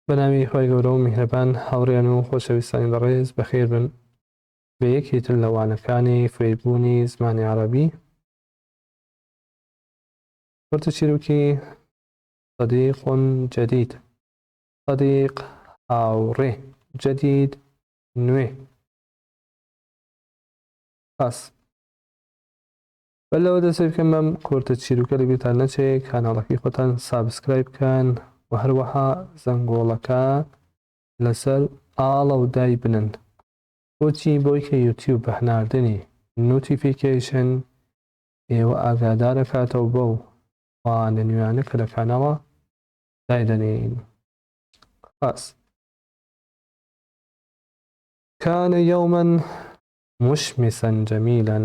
بەناوی خوای گەورە و میهرەبان هاوڕێیان و خۆشەویستانی بەڕێز بەخێر بن بە یەکێ تر لە وانەکانی فێربوونی زمانی عەڕەبی کورتە چیرۆکی صدیق جدید صدیق هاوڕێ جدید نوێ پس بەر لەوە دەست پێ بکەم بەم کورتە چیرۆکە لەبیرتان نەچێ کاناڵەکەی خۆتان subscribe بکەن و هەروەها زەنگۆڵەکە لەسەر ئاڵە و دای بنن بۆچی بۆی کە یوتیوب بە هەناردنی notification ئێوە ئاگادارەکاتەوە بەو وانە نوێیانە کە لە کاناڵە دایدەنێین خاص كان يوما مشمسا جمیلا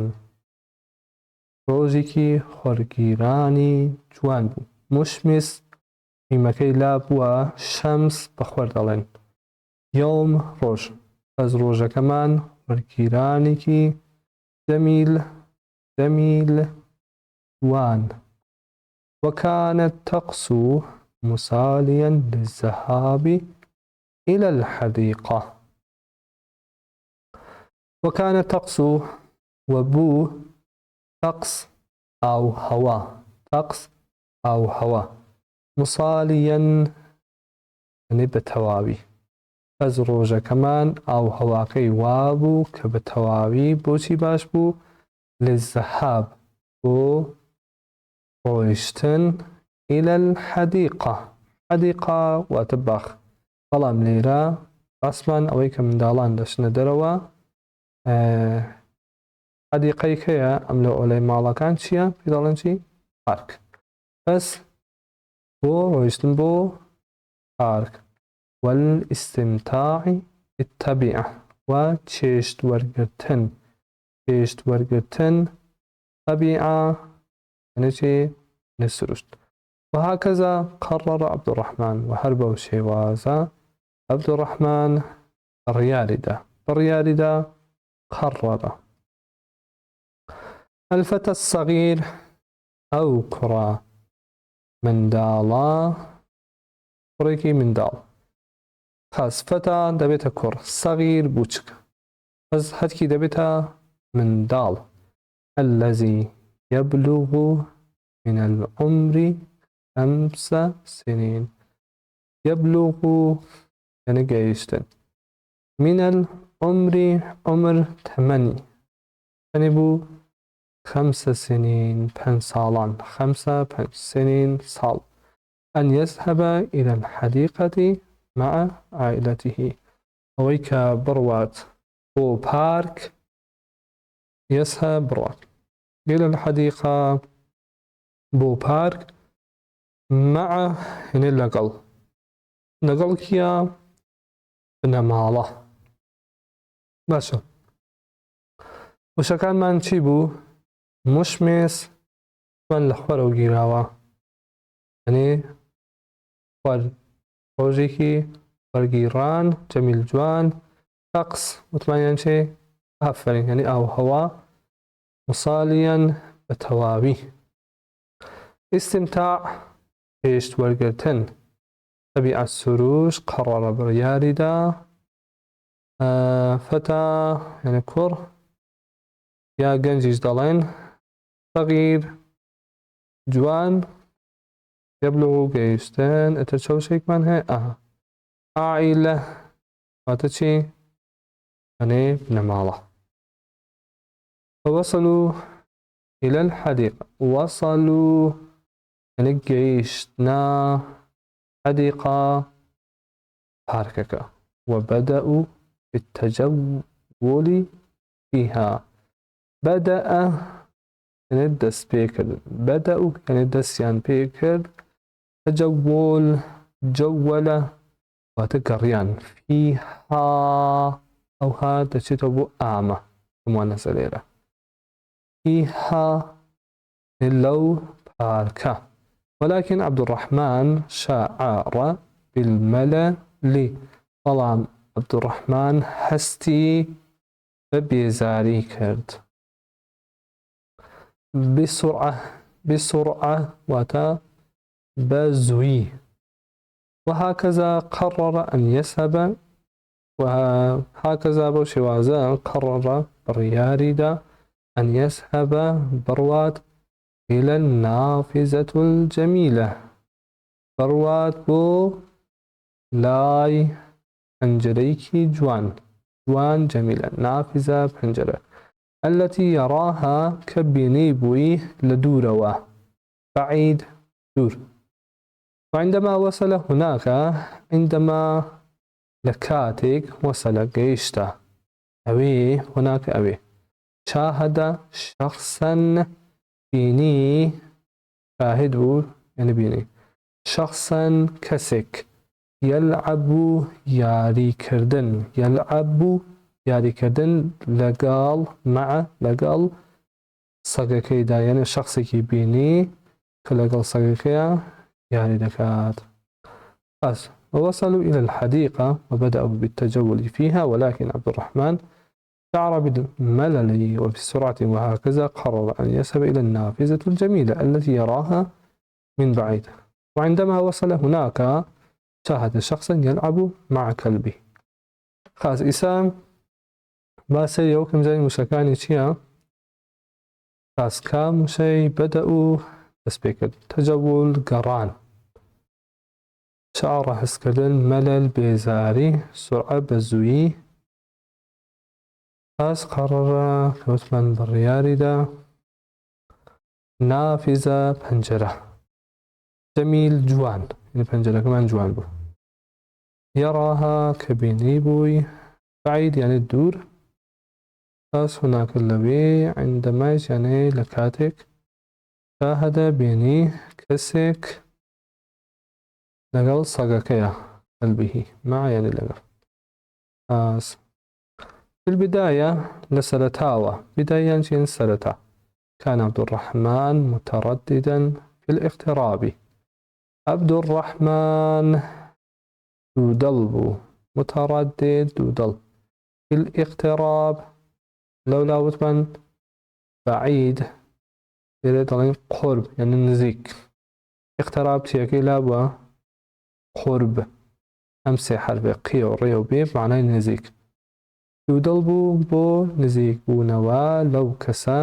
ڕۆژێکی خۆرگیرانی جوان بوو. مشمس میمەکەی لا بووە شەمس بە خۆر دەڵێن. یوم ڕۆژ. بەس ڕۆژەکەمان خۆرگیرانێکی جمیل جمیل جوان. وكان الطقس مساليا للذهاب إلى الحديقة. وكان الطقس وە بوو طقس ئاو هەوا طقس ئاو هەوا مصاليا یەعنی بە تەواوی بەس ڕۆژەکەمان ئاو هەواکەی وابوو کە بە تەواوی بۆچی باش بوو للذهاب بۆ ڕۆیشتن إلى الحديقة حدیقە واتە باخ بەڵام لێرە باسمان ئەوەی کە منداڵان دەچنە دەرەوە حەدیقەی کەیە ئەم لە ئۆلای ماڵەکان چییە پێ دەڵێن چی پارک بەس بۆ ڕۆیشتن بۆ پارک والاستمتاع بالطبيعة و چێشت وەرگرتن چێشت وەرگرتن طبيعة یعنی چی یعنی سروشت وهكذا قرر عبد الرحمن و هەر بەو شێوازە عبد الرحمن بڕیاریدا بڕیاریدا قرر الفتى الصغير ئەو کوڕە منداڵە کوڕێکی منداڵ خاص فتى دەبێتە کوڕ صغير بوچک بەس هەتکی دەبێتە منداڵ الذي يبلغ من العمر خمس سنين يبلغ یعنی گەیشتن من العمر عمر تەمەنی چەنی بوو خمس سنين پەنج ساڵان خمسة پەنج سنين ساڵ أن يذهب إلى الحديقة مع عائلته ئەوەی کە بڕوات بۆ پارک يذهب بڕوات إلى الحديقة بۆ پارک مع یعنی لەگەڵ لەگەڵ کیا بنەماڵە باشە وشەکانمان چی بوو مشمس من لە خۆرەوە گیراوە یعنی خۆر ڕۆژێکی وەرگیڕان جەمیل جوان تەقس وتمانیان چێ ئافرین یعنی ئاو هەوا مصالیان بە تەواوی استمتاع پێشت وەرگرتن طبیعە سروش قەڕەڕە بڕیاریدا فەتا یعنی کوڕ یا گەنجیش دەڵێن صغیر جوان يبلغ گەیشتن ئەتە چەوشێکمان هەیە ئەها عائلە واتە چی یعنی بنەماڵە فوصلوا إلى الحديقة وصلوا یعنی گەیشتنە حدیقە پارکەکە وبدأوا بالتجول فيها بدأ یعنی دەست پێکردن بدأوا یعنی دەستیان پێکرد تجول جولە واتە گەڕیان فيها ئەوها دەچێتەوە بۆ ئامە هەمووان لەسەر لێرە فيها لەو پارکە ولكن عبد الرحمن شعر بالملل بەڵام عبدالرحمن هەستی بە بێزاری کرد بسرعة بسرعة واتە بە زووی. وهكذا قرر أن يذهب وهكذا بەو شێوازە قرر بڕیاریدا أن يذهب بڕوات إلى النافذة الجميلة بڕوات بۆ لای پەنجەرەیەکی جوان جوان جميلة نافذة پەنجەرە التي يراها کە بینی بووی لە دوورەوە بعید دوور وعندما وصل هناك عندما لە کاتێک وصل گەیشتە ئەوێ هناك ئەوێ شاهد شخصا بینی شاهد بوو یعنی بینی شخصا کەسێک یلعب یاریکردن یلعب یاریکردن لەگەڵ مع لەگەڵ سەگەکەیدا یعنی شخصێکی بینی کە لەگەڵ سەگەکەیا یاری دەکات. بس ووصلوا إلى الحديقة وبدأوا بالتجول فيها ولكن عبد الرحمن شعر بالملل وبالسرعة وهكذا قرر أن يذهب إلى النافذة الجميلة التي يراها من بعيد وعندما وصل هناك شاهد شخصا يلعب مع كلبه. خاص ئیسا با سەری ئەو کەم زانی وشەکانی چییە؟ خاص کام وشەی بەدە و دەست پێکرد تەجەول گەڕان شعر هەستکردن مەلەل بێزاری سرعە بە زوویی خاص قەڕەرە کەوتمان بڕیاریدا نافیزە پەنجەرە جەمیل جوان یعنی پەنجەرەکەمان جوان بوو یەڕاها کە بینی بووی بعید یعنی دوور پس هناك لەوێ عندما یعنی لە کاتێک شاهدە بینی کەسێک لەگەڵ سەگەکەیە قلبه مع یعنی لەگەڵ پس في البداية لسرتاوة بداية يعني سرتا كان عبد الرحمن مترددا في الاقتراب عبد الرحمن دوودڵ بوو متردد دوودڵ في الاقتراب لەولا وتمان بعید لێرە دەڵێن قرب یعنی نزیک اقتراب تیەکەی لابووە قرب ئەم سێ حرفێ قیە و ڕێ و بێ معنای نزیک دوودڵ بوو بۆ نزیک بوونەوە لەو کەسە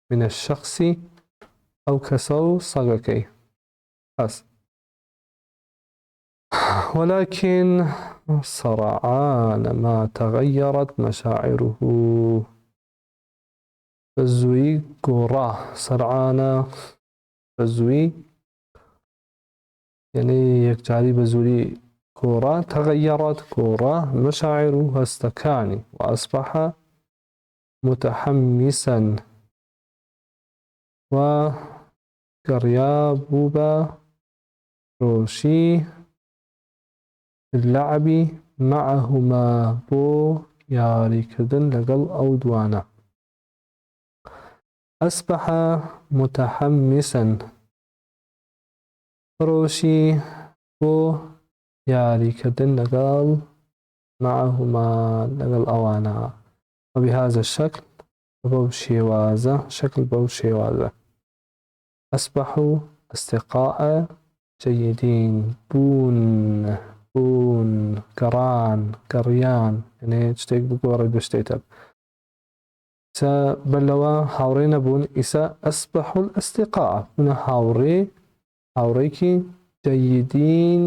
من الشخص ئەو کەسە و سەگەکەی پس ولكن سرعان ما تغيرت مشاعره بە زوویی گۆڕا سرعانە بە زوویی یعنی یەکجاری بە زووری گۆڕا تغيرت گۆڕا مشاعر هەستەکانی وأصبح متحمسا و گەڕیا بوو بە فرۆشی اللعب معهما بۆ یاریکردن لەگەڵ ئەو دوانە. أصبح متحمسا فرۆشی بۆ یاریکردن لەگەڵ معهما لەگەڵ ئەوانە. وبهذا الشكل بەو شێوازە شکل بەو شێوازە أصبحوا أصدقاء جيدين بوون بوون گەڕان گەڕیان یعنی شتێک بگۆڕێت بە شتێک تر ئیسا بەر لەوە هاوڕێ نەبوون ئیسا أصبحوا الأصدقاء بوونە هاوڕێ هاوڕێکی جيدين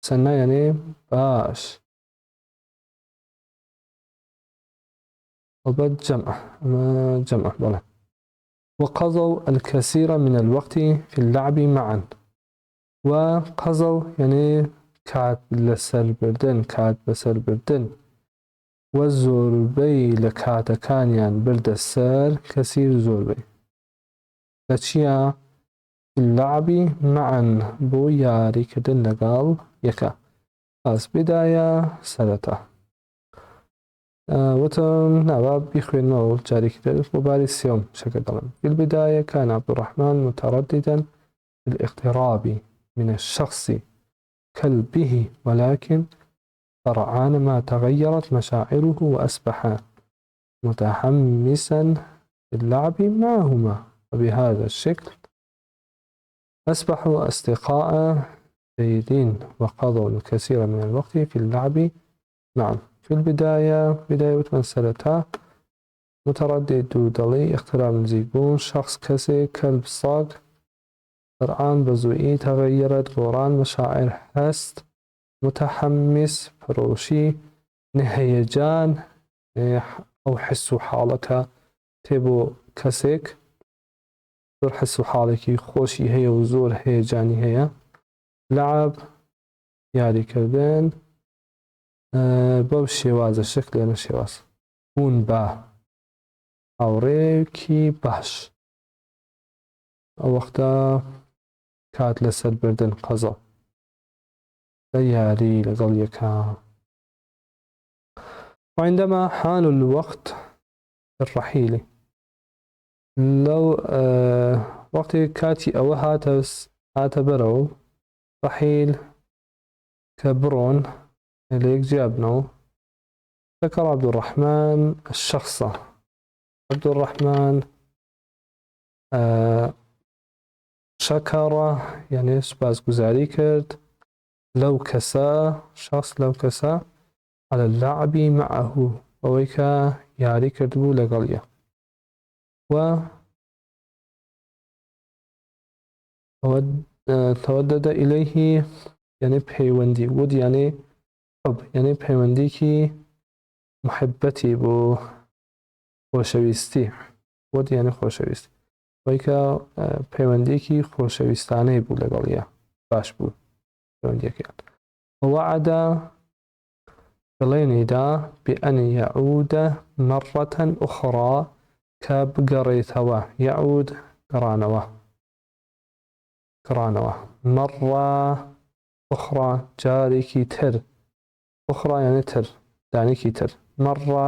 سەنا یعنی باش هەڵبەت جەمع ئەمە جەمع بەڵێ وقضوا الكثير من الوقت في اللعب معا وقضوا یعنی کات لەسەر بردن کات بەسەر بردن و زۆربەی لە کاتەکانیان بردە سەر کەسیر زۆربەی لە چییە اللعب معا بۆ یاریکردن لەگەڵ یەکە پاس بدایە سەرەتا وتم نا با بیخوێنمەوە جارێکی تر بۆ باری سێوم شەکە دەڵێم في البداية كان عبد الرحمن مترددا في الاقتراب من الشخص كلبه ولكن سرعان ما تغيرت مشاعره وأصبح متحمسا للعب معهما وبهذا الشكل أصبحوا أصدقاء. جيدين وقضوا الكثير من الوقت في اللعب معا. في البداية بداية وتمان سەرەتا متردد دوودڵی اقتراب نزیکبوون شخص کەسێک كلب سەگ سرعان بە زوویی تغيرت گۆڕان مشاعر هەست متحمس پەرۆشی هەیەجان ئەو حس و حاڵەکە تێ بۆ کەسێک زۆر حس و حاڵێکی خۆشی هەیە و زۆر هەیەجانی هەیە. لعب یاریکردن بەو شێوازە شکل لێنە شێواز بوون بە هاوڕێکی باش. ئەو وەختە کات لەسەر بردن قەزا لە یاری لەگەڵ یەکە. وعندما حان الوقت الرحيل لەو وەختێک کاتی ئەوە هاتە هاتە بەرەو ڕەحیل کە بڕۆن لە یەک جیابنەوە. ذكر عبد الرحمن الشخص عبد الرحمن شكر یعنی سوپاسگوزاری کرد لەو کەسە شخص لەو کەسە على اللعب معه ئەوەی کە یاری کردبوو لەگەڵیە و تودد إليه یعنی پەیوەندی ود یعنی حب یعنی پەیوەندیکی محبەتی بۆ خۆشەویستی ود یعنی خۆشەویست ئەوەی کە پەیوەندیکی خۆشەویستانەی بوو لەگەڵیە باش بوو پەیوەندیەکەیان. وعد بەڵێنی دا بأن يعود مرة أخرى کە بگەڕێتەوە يعود گەڕانەوە گەڕانەوە مرة أخرى جارێکی تر أخرى یعنی تر دانێکی تر مرة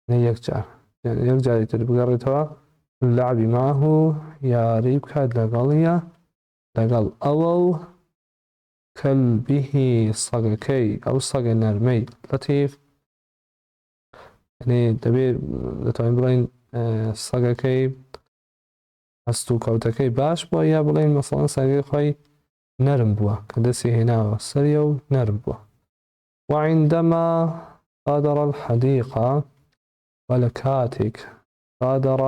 یعنی یەک جار یعنی یەک جاری تر بگەڕێتەوە اللعب معه یاری بکات لەگەڵیە لەگەڵ ئەوە و كلبه سەگەکەی ئەو سەگە نەرمەی لەتیف یعنی دەبێ دەتوانین بڵێین سەگەکەی هەست و کەوتەکەی باش بووە یا بڵێین مەسەڵەن سەگەکەی خۆی نەرم بووە کە دەستی هێناوە سەریە و نەرم بووە. وعندما غادر الحديقة و لە کاتێک غادر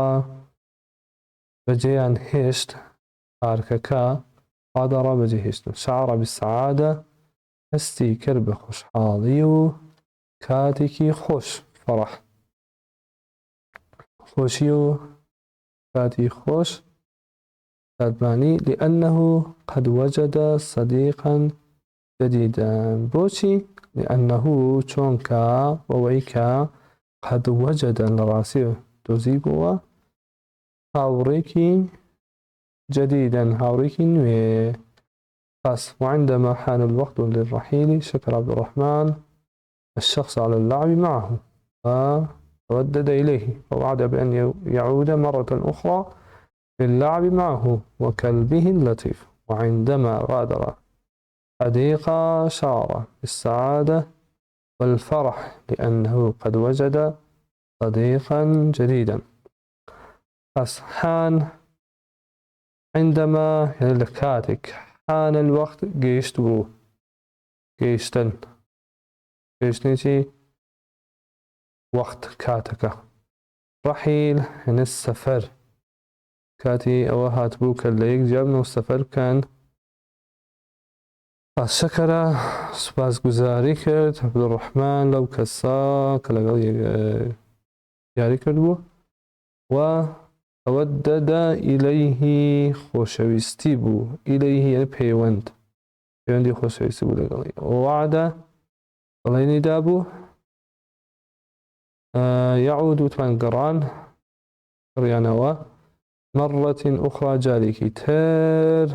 بەجێیان هێشت پارکەکە غادر بەجێ هێشتن شعر بالسعادة هەستی کرد بە خۆشحاڵی و کاتێکی خۆش فەڕح خۆشی و کاتی خۆش شادمانی لأنه قد وجد صديقا جديدا بۆچی لأنه چۆنکە بەوەی کە قد وجد لە ڕاستی دۆزی بووە هاوڕێکی جديدا هاوڕێکی نوێ. بس وعندما حان الوقت للرحيل شكر عبد الرحمن الشخص على اللعب معه وتودد إليه ووعد بأن يعود مرة أخرى للعب معه وكلبه اللطيف. وعندما غادر حديقة شعر بالسعادة والفرح لأنه قد وجد صديقا جديدا. بس حان عندما يعني لە کاتێک حان الوقت گەیشت بوو گەیشتن گەیشتنی چی وەخت کاتەکە ڕەحیل يعني السفر کاتی ئەوە هاتبوو کە لە یەک جیابن و سەفەر بکەن. شەکەرە سوپاسگوزاری کرد عەبدولڕەحمان لەو کەسە کە لەگەڵ یاری کردبوو و تودد إليه خۆشەویستی بوو إليه یعنی پەیوەند پەیوەندی خۆشەویستی بوو لەگەڵی وعدە بەڵێنی دابوو يعود وتمان گەڕان گەڕیانەوە مرة أخرى جارێکی تر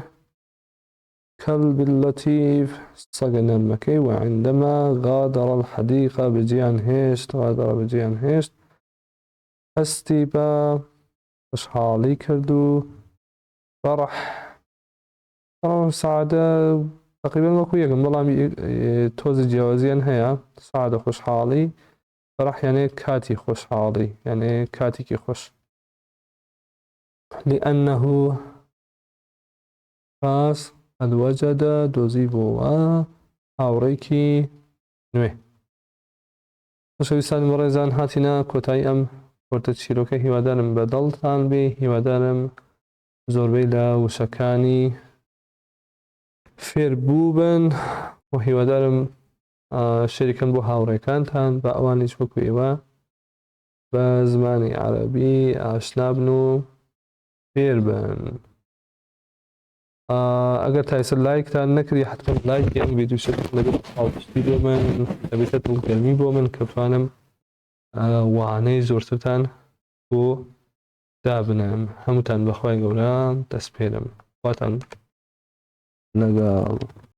كلب اللطيف سەگە نەرمەکەی وعندما غادر الحديقة بەجێیان هێشت غادر بەجێیان هێشت هەستی بە خۆشحاڵی کرد و فەرح فەرح سعادە تقریبا وەکو یەکن بەڵام تۆزی جیاوازیان هەیە. سعادە خۆشحاڵی فەرح یانێ کاتی خۆشحاڵی یانێ کاتێکی خۆش. لأنه باس قد وجد دۆزیبۆوە هاوڕێکی نوێ. خۆشەویستانی بەڕێزان هاتینە کۆتایی ئەم کۆرتە چیرۆکە، هیوادارم بە دڵتان بێ، هیوادارم زۆربەی لە وشەکانی فێر بووبن و هیوادارم شەریکەن بۆ هاوڕێکانتان بە ئەوانیش وەکو ئێوە بە زمانی عەرەبی ئاشنابن و فێر بن. ئەگەر تا ئێستا لایکتان نەکردی حتمما لایکی ئەم ڤیدیۆشە بکەن، دەبێت پاڵپشتی بۆ من، دەبێتە دڵگەرمی بۆ من کە بتوانم وانەی زۆرترتان بۆ دابنێم. هەمووتان بەخوای گەورە دەسپێرم. خواتان لەگەڵ.